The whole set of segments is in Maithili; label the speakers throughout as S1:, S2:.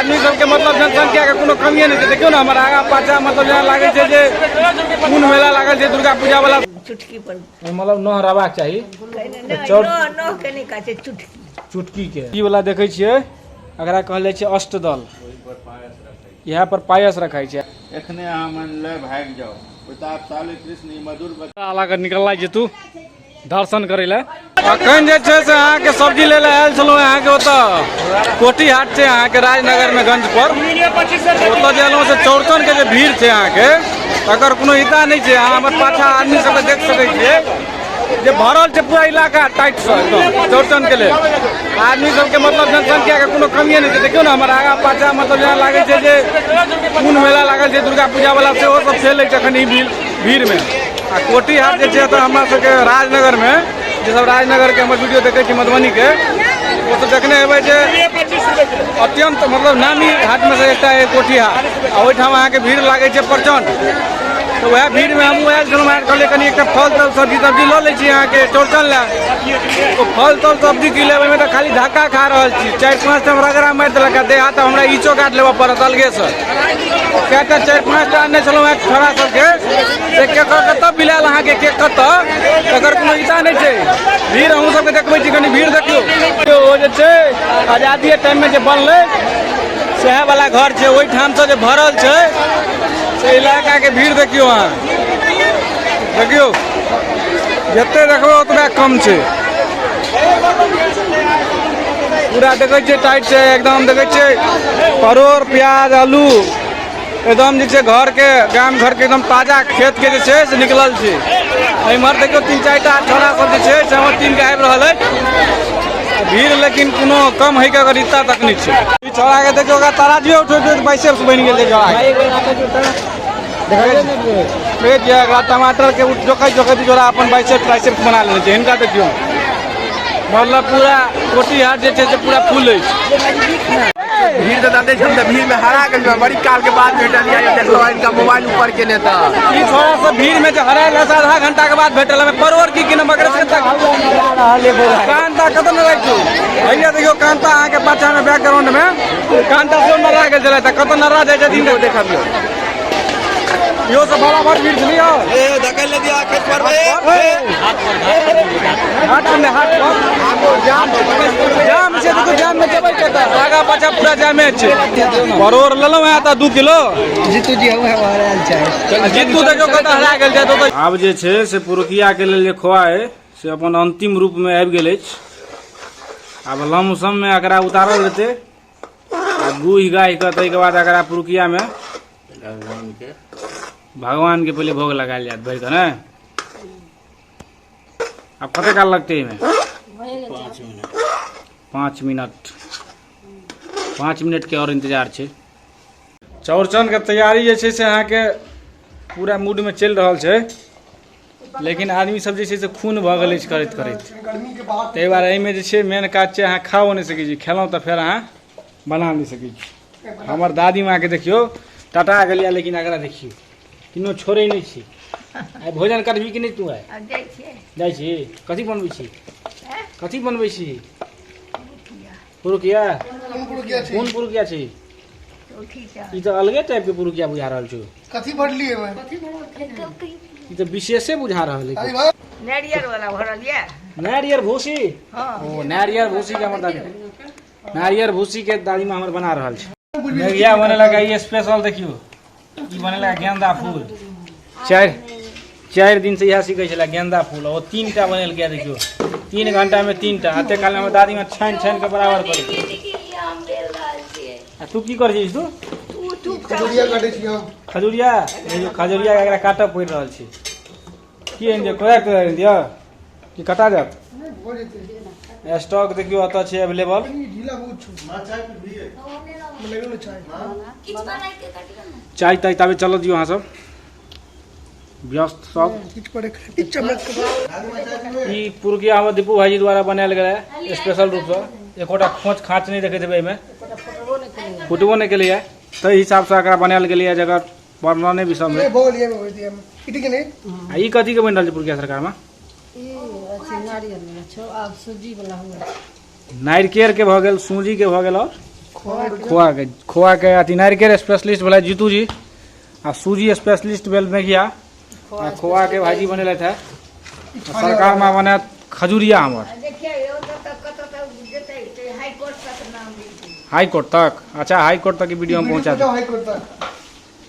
S1: आदमी सबके मतलब जनसंख्या के कोनो कमिए नहि छै। देखियौ ने हमर आगा पाछा मतलब जेना लागै छै जे कोन मेला लागल छै दुर्गा पूजा वाला।
S2: चुटकी पर
S1: मतलब नह रहबाक चाही।
S2: नहि,
S1: चौर-
S2: नह नह के नहि कहै छै, चुटकी।
S1: चुटकी के ई वाला देखै छियै, एकरा कहल जाइ छै अष्टदल। इएह पर पायस रखाइ छै।
S3: एखने अहाँ मन लए भागि जाउ। प्रतापशाली कृष्ण ई मधुर बचन।
S1: आला के निकलला जे तू दर्शन करै लए। अखन जे छै से अहाँके सब्जी लै लए आयल छलहुँ अहाँके ओतऽ कोठी हाट छै अहाँके राजनगर में गंज पर। ओतऽ जे एलहुँ से चौड़चन के जे भीड़ छै अहाँके तकर कोनो इता नहि छै। अहाँ हमर पाछा आदमी सबके देख सकै छियै जे भरल छै पूरा इलाका टाइट से एकदम चौड़चन के लेल। आदमी सबके मतलब जनसंख्या के कोनो कमिए नहि छै। देखियौ ने हमर आगा पाछा मतलब जेना लागै छै जे कोन मेला लागल छै दुर्गा पूजा वाला, सेहो सब चलि छै अखन ई भीड़ में। आ कोठी हाट जे छै एतऽ हमरा सबके राजनगर में, जे सब राजनगर के हमर वीडियो देखै छी मधुबनी के, ओ सब देखने हेबै जे अत्यंत मतलब नामी हाट में से एकटा है कोठी हाट। आ ओहिठाम अहाँके भीड़ लागै छै प्रचंड। तऽ वएह भीड़ में हमहूँ आयल छलहुँ, अहाँके कहलियै कनि एकटा फल तल सब्जी तब्जी लऽ लै छी अहाँके चौड़चन लए। ओ फल तल सब्जी की लेबै, ओहिमे तऽ खाली धक्का खा रहल छी। 4-5 टा रगड़ा मारि देलक आ देह हाथ हमरा ईचो काट लेबऽ पड़त अलगेसँ। कएटा 4-5 टा अनने छलहुँ हेँ छोड़ा सबके, से के कतऽ बिलायल अहाँके के कतऽ, तकर कोनो इता नहि छै। भीड़ अहूँ सबके देखबै छी, कनि भीड़ देखियौ। ओ जे छै आजादीके टाइममे जे बनलै सएह वाला घर छै, ओहिठामसँ जे भरल छै से इलाकाके भीड़ देखियौ अहाँ। देखियौ जते देखबै ओतबे कम छै। पूरा देखै छियै टाइट छै एकदम। देखै छियै परोड़ प्याज आलू एकदम जे छै घर के गाम घर के एकदम ताजा खेत के जे छै से निकलल छै। एम्हर देखियौ 3-4 टा छोड़ा सब जे छै से हमर टीम के आबि रहल अछि। भीड़ लेकिन कोनो कम होइके अगर इतना तक नहि छै। ई छोड़ा के देखियौ ओकरा तराजुए उठबैत उठबैत बाइसेप्स बनि गेल छै छोड़ा के। देखै छियै एकरा टमाटर के जोखैत जोखैत जोड़ा अपन बाइसेप्स ट्राइसेप्स बना लेने छै। हिनका देखियौ मतलब पूरा कोठी हाट जे छै से पूरा फुल अछि।
S4: भीड़ तऽ दादे छै, हम तऽ भीड़ में हरा गेलियै, बड़ी काल के बाद भेटल या देखलहुँ इनका मोबाइल ऊपर केने तऽ।
S1: ई छोड़ा सब भीड़ में जे हरायल है से आधा घंटा के बाद भेटल। हमें परोड़ की किनम मगर से तक कांता कतऽ न राखू भैया। देखियौ कांता अहाँके पाछा में बैकग्राउंड में कांता सेहो नर्रा गेल छलै, तऽ कतऽ नर्रा जाइ छथिन
S4: देखबियौ।
S1: इहो सब बराबर भीड़ छलै यौ।
S4: ए धकेल ले दिया खेत पर बे।
S1: हाथ पर ने, हाथ पर जाम छै। देखो जाम में जेबै कतऽ, आगा पाछा पूरा जामे छै। परोड़ लेलहुँ हेँ तऽ 2 किलो।
S5: जीतू जी हम हरायल छै।
S1: जीतू देखियौ कतऽ हरा गेल छै। तऽ आब जे छै से पुरुकिया के लेल जे खोआ अइ से अपन अंतिम रूप में आबि गेल अछि। आब लमसम में एकरा उतारल जेतै आ गुहि गाहि कऽ ताहिके बाद एकरा पुरुकिया में भगवान के पहिले भोग लगायल जायत भरि कऽ ने। आब कते काल लगतै एहिमे? 5 मिनट। 5 मिनट के और इंतजार छै। चौड़चन के तैयारी जे छै से अहाँके पूरा मूड में चलि रहल छै, लेकिन आदमी सब जे छै से खून भऽ गेल अछि करैत करैत। ताहि दुआरे एहिमे जे छै मेन काज छै अहाँ खाओ नहि सकै छी, खेलहुँ तऽ फेर अहाँ बना नहि सकै छी। हमर दादी माँके देखियौ टटा गेलियै, लेकिन एकरा देखियौ किनो छोड़ै नहि छी। आइ भोजन करबही कि नहि तू? आइ
S2: आब जाइ छियै।
S1: जाइ छी। कथी बनबै छी?
S2: आँय?
S1: कथी बनबै छी? पुरुकिया। कोन पुरुकिया छी? ई तऽ अलगे टाइप के पुरुकिया बुझा रहल छौ।
S6: कथी भरलियै एहिमे?
S1: ई तऽ विशेषे बुझा रहल है।
S2: नारियर वाला भरल यऽ।
S1: नारियर भूसी?
S2: हँ।
S1: ओ नारियर भूसी के हमर दादी, नारियर भूसी के दादी माँ हमर बना रहल छै। नेरिया बनेलक ई स्पेशल। देखियौ ई बनेलक गेंदा फूल। 4 दिन से इएह सीखै छलै गेंदा फूल। ओ 3 टा बनेलकै। देखियौ 3 घंटा में 3 टा। एते काल हमर दादी माँ छानि छानि के बराबर करै। आ तू की करै छिस तू?
S6: खजुरिया काटै छी हम।
S1: खजुरिया? देखियौ खजुरिया एकरा काटऽ पड़ि रहल छै। की आनि दियौ? कोदारि तोदारि आनि दियौ कि कटा जायत? स्टॉक देखियौ एतऽ छै अवेलेबल। चाय ताय ताबे चलऽ दियौ अहाँ सब व्यस्त सब। ई पुरुकिया हमर दीपू भाईजी द्वारा बनायल गेल है स्पेशल रूपसँ। एकोटा खोच खाँच नहि देखैत हेबै एहिमे, फुटबो नहि केलैए, ताहि हिसाबसँ एकरा बनायल गेलैए जकर वर्णन नहि विषम है। आ ई कथी के बनि रहल छै पुरुकिया सरकारमे? नारिकेर के भऽ गेल, सूजी के भऽ गेल और खोआके। खोआके अथी नारिकेर स्पेशलिस्ट भेलै जीतू जी, आ सूजी स्पेशलिस्ट भेल मेघिया, आ खोआके भाईजी बनेलथि है। सरकार माँ बनायत खजुरिया हमर। हाई कोर्ट तक। अच्छा, हाई कोर्ट तक वीडियो हम पहुँचा देब।
S6: हाई कोर्ट तक।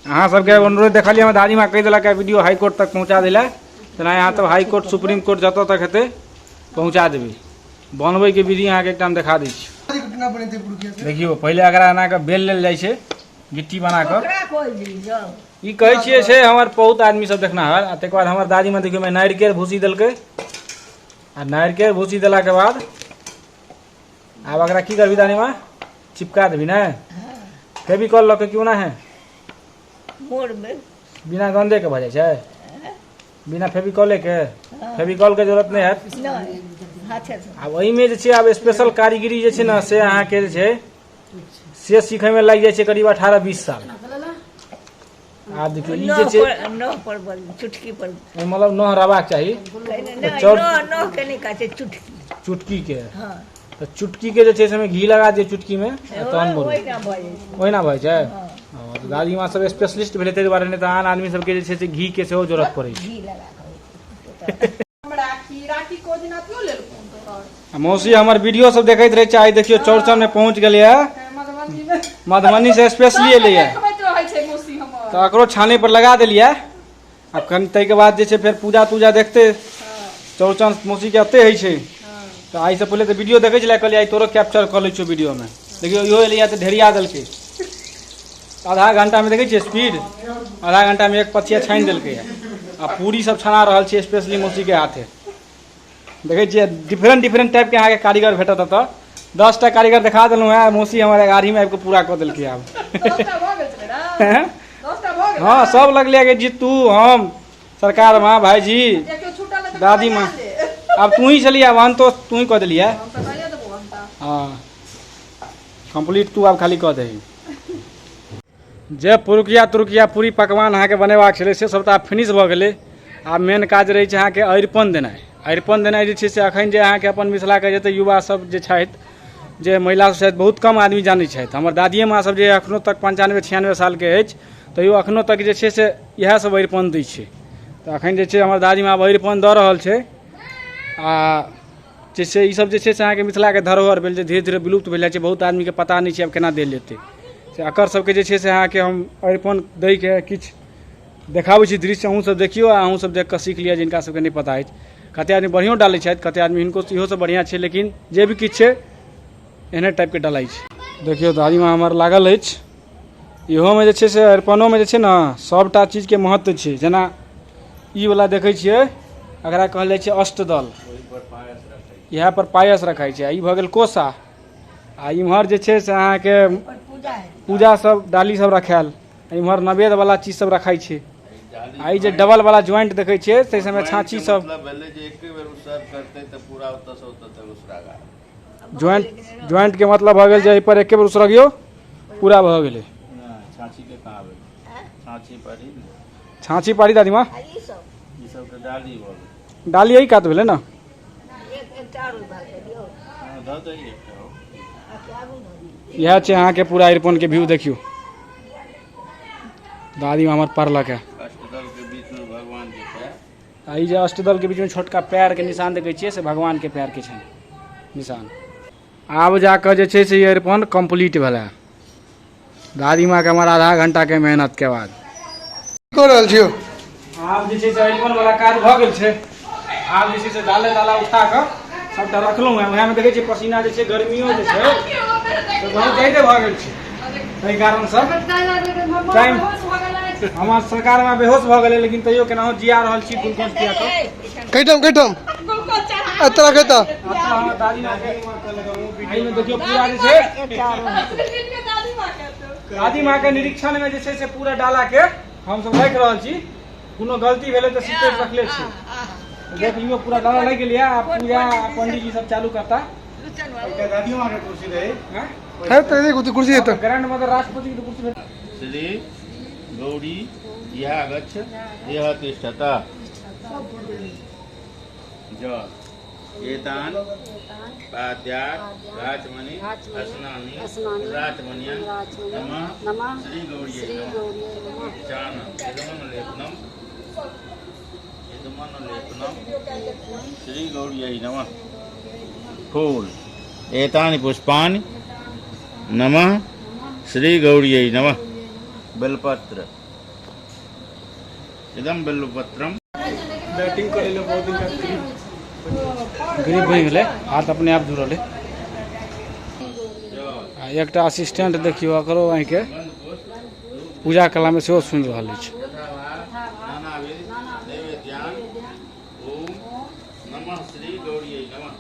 S1: अहाँ सबके अनुरोध देखलियै, हमर दादी माँ कहि देलक वीडियो हाई कोर्ट तक पहुँचा देला, तेना यहाँ तब हाई कोर्ट सुप्रीम कोर्ट जतऽ तक हेतै पहुँचा देबै। बनबैके विधि अहाँके एकटा हम देखा दै छी। देखियौ, पहिले एकरा एना कऽ बेल लेल जाइ छै, गिट्टी बना कऽ। ई कहै छियै से हमर बहुत आदमी सब देखना है। आ तकर बाद हमर दादी माँ देखियौ नारिकेर भूसी देलकै, आ नारिकेर भूसी देलाके बाद आब एकरा की करबी दादी माँ? चिपका देबी ने फेविकॉल लऽ के? क्यों ना है बिना गंदे के भऽ जाइ छै, बिना फेविकॉले के। फेविकॉल के जरूरत नहि हैत। आब एहिमे जे छै आब स्पेशल कारीगरी जे छै ने से अहाँके जे छै से सीखैमे लागि जाइ छै करीब 18-20 साल। आब देखियौ ई जे छै
S2: नह पर चुटकी पर,
S1: मतलब नह रहबाक चाही।
S2: नह के नहि कहै छै, चुटकी।
S1: चुटकी के। तऽ चुटकी के जे छै से घी लगा दियौ चुटकी मे, तहन मोड़ू। ओहिना भऽ जाइ छै। दादी माँ सब स्पेशलिस्ट भेलै ताहि दुआरे, नहि तऽ आन आदमी सबके जे छै से घी के सेहो जरूरत पड़ै छै। मौसी हमर वीडियो सब देखैत रहै छै। आइ देखियौ चौरचन मे पहुँच गेलैए, मधुबनी से स्पेशली एलैए, तऽ एकरो छाने पर लगा देलियै। आब कनि ताहिके बाद जे छै फेर पूजा तूजा देखते। चौरचन मौसीके एते होइ छै, तऽ आइसँ पहिले तऽ वीडियो देखै छलै, कहलियै आइ तोरो कैप्चर कऽ लै छियौ वीडियोमे। देखियौ इहो एलैए तऽ ढेरिया देलकै आधा घंटामे। देखै छियै स्पीड, आधा घंटामे एक पथिया छानि देलकै। आ पूरी सब छना रहल छै स्पेशली मौसीके हाथे। देखै छियै डिफरेंट डिफरेंट टाइपके अहाँके कारीगर भेटत एतऽ। 10टा कारीगर देखा देलहुँ हेँ, मौसी हमर एगारहीमे आबि कऽ पूरा कऽ देलकै। आब हँ सब लगलै कि जीतू, हम, सरकार माँ, भाईजी, दादी माँ, आब तू ही छलियै, आब अंत तू ही कऽ देलियै। हँ, कम्प्लीट तू आब खाली कऽ दही। जे पुरुकिया तुरुकिया पूरी पकवान अहाँके बनेबाक छलै से सब तऽ आब फिनिश भऽ गेलै। आब मेन काज रहै छै अहाँके अरिपन देनाइ। अरिपन देनाइ जे छै से एखन जे अहाँके अपन मिथिलाके जते युवा सब जे छथि, जे महिला सब छथि, बहुत कम आदमी जानै छथि। हमर दादिये माँ सब जे एखनो तक 95-96 सालके अछि, तैयो एखनो तक जे छै से इएह सब अरिपन दै छै। तऽ एखन जे छै हमर दादी माँ अरिपन दऽ रहल छै। आ जे छै ईसब जे छै से अहाँके मिथिलाके धरोहर भेल जे धीरे धीरे विलुप्त भेल जाइ छै। बहुत आदमीके पता नहि छै आब केना देल जेतै से। एकर सबके जे छै से अहाँके हम अरिपन दैके किछु देखाबै छी दृश्य, अहूँसब देखियौ आ अहूँसब देख कऽ सीख लिअ जिनका सबके नहि पता अछि। कते आदमी बढ़िओं डालै छथि, कते आदमी हिनको इहो सब बढ़िआँ छै, लेकिन जे भी किछु छै एहने टाइपके डलाइ छै। देखियौ दादीमाँ हमर लागल अछि। इहोमे जे छै से अरिपनोमे जे छै ने सभटा चीजके महत्व छै। जेना ई वला देखै छियै, एकरा कहल जाइ छै अष्टदल, इएह पर पायस रखाइ छै। आ ई भऽ गेल कोसा। आ इम्हर जे छै से अहाँके पूजा सब डाली सब रखायल, इम्हर नवेद वाला चीज सब रखाइ छै। आ ई जे डबल वाला ज्वाइंट देखै छियै ताहि सबमे छाँछी सब ज्वाइंट। ज्वाइंट के मतलब भऽ गेल जे एहि पर एके बेर उसरगियौ, पूरा भऽ गेलै। छाँछी पारी दादी माँ। डाली एहि कात भेलै ने। इएह छै अहाँके पूरा अरिपनके व्यू। देखियौ दादी माँ हमर पढ़लक है। आ ई जे अष्टदल के बीचमे छोटका पैरके निशान देखै छियै से भगवानके पैरके छनि निशान। आब जाकऽ जे छै से ई अरिपन कम्प्लीट भेलै दादी माँके हमर आधा घंटाके मेहनतके बाद।
S6: कऽ रहल छियौ?
S1: आब जे छै से अरिपन वाला काज भऽ गेल छै। आब जे छै से डाले ताला उठा कऽ सबटा रखलहुँ हेँ। उएहमे देखै छियै पसीना जे छै, गर्मियो जे छै से बहुत जादे भऽ गेल छै, ताहि कारणसँ टाइम हमर सरकारमे बेहोश भऽ गेलै, लेकिन तैयो केनाहु जिया रहल छी ग्लूकोज पिया कऽ।
S6: कैठाम कैठाम एतऽ रख एतऽ।
S1: दादी माँके एहिमे देखियौ पूरा जे छै दादी माँके निरीक्षणमे जे छै से पूरा डाला के हमसब राखि रहल छी। कोनो गलती भेलै तऽ सिक्रेट रखले छी। देख लियौ पूरा डाला लागि गेलै। आब पूजा पंडीजी सब चालू करता।
S3: दादी माँ के कुर्सी रही
S6: है तऽ एगो कुर्सी एतऽ।
S1: ग्रैंड मदर राष्ट्रपति के कुर्सी भेट।
S3: श्री गौरी इह गच्छ इह तिष्ठत जल। एतान पाद्यात् राजमणि स्नानि राजमण्यं नमः श्री गौर्यै नमः। चानन इदमन लेपनम इदमन लेपनम श्री गौर्यै नमः। फूल एतानि पुष्पाणि नमः श्री गौर्यै नमः। बेलपत्र इदं बिल्वपत्रम।
S1: बैटिंग करे ले बहुत दिन का ग्रिप बनि गेलै, हाथ अपने आप जुड़ल है। आ एकटा असिस्टेंट देखियौ एकरो आँखिके पूजा कला में सेहो सुनि रहल अछि।
S3: ओम नमः श्री गौर्यै नमः।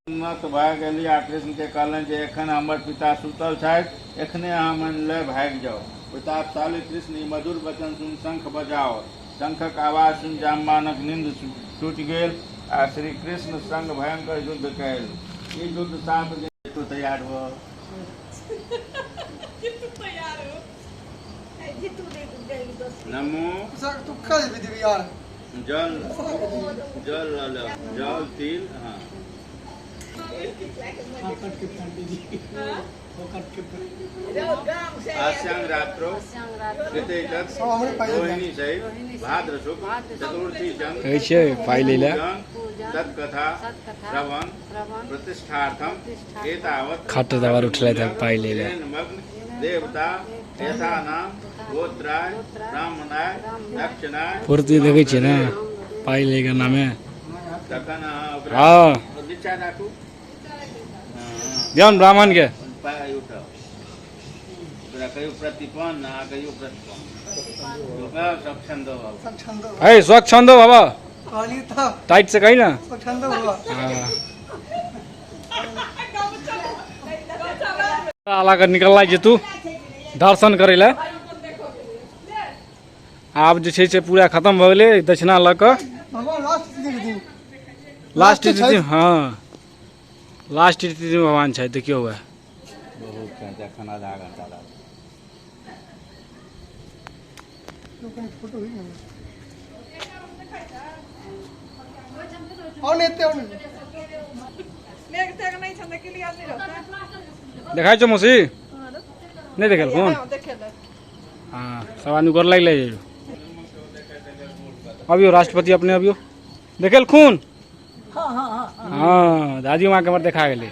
S3: उन्नत भए गेली आ कृष्ण के कहलनि जे एखन हमर पिता सुतल छथि, एखने अहाँ मन लए भागि जाउ। प्रतापशाली कृष्ण ई मधुर वचन सुनि शंख बजाओ। शंखक आवाज सुनि जाम्बानक नींद टूटि गेल आ श्री कृष्ण संग भयंकर युद्ध कयल। ई युद्ध 7 दिन तू तैयार हो। नमो
S6: तू कल भी देवी यार।
S3: जल जल ल जल तिल। हाँ आस्यांग रात्रो रोहिणी सहित भाद्र शुक्ल चतुर्थी चंद्र
S1: कहै छियै पाइ लै लए।
S3: तत्कथा श्रवण प्रतिष्ठार्थम एतावत्
S1: खट दबार उठलै तऽ पाइ लै लए।
S3: मग्न देवता यथा नाम गोत्राय ब्राह्मणाय दक्षिणाय।
S1: फुर्ती देखै छियै ने पाइ लै के नामे।
S3: तखन अहाँ ओकरा
S1: हँ
S3: दीक्षा राखू।
S1: दियौन ब्राह्मण के।
S3: पाइ उठाउ, ओकरा कहियो प्रतिपन्न, अहाँ कहियो प्रतिपन्न। ओकरा स्वच्छंद बाबा।
S6: स्वच्छंद।
S1: है स्वच्छंद बाबा।
S6: कहली तऽ
S1: टाइट से कही ना।
S6: स्वच्छंद बाबा।
S1: हाँ। आला के निकलला जेतू दर्शन करै लए। आब जे छै से पूरा खत्म भऽ गेलै दक्षिणा लऽ कऽ।
S6: भगवान लास्ट तिथि दिन।
S1: लास्ट तिथि, हाँ लास्ट तिथि भगवान छै। देखियौ वएह
S3: बहुत छै, एखन आधा घंटा लागत।
S6: फोटो होई ने और नहीं एते और नहीं।
S1: देखाइ छौ मौसी? नहि देखल फोन? हाँ सब आदमी गोर लागि लागि जाइयो। अबियो राष्ट्रपति अपने अबियो। देखेलखुन? हाँ दादी माँ के हमर देखा गेलै।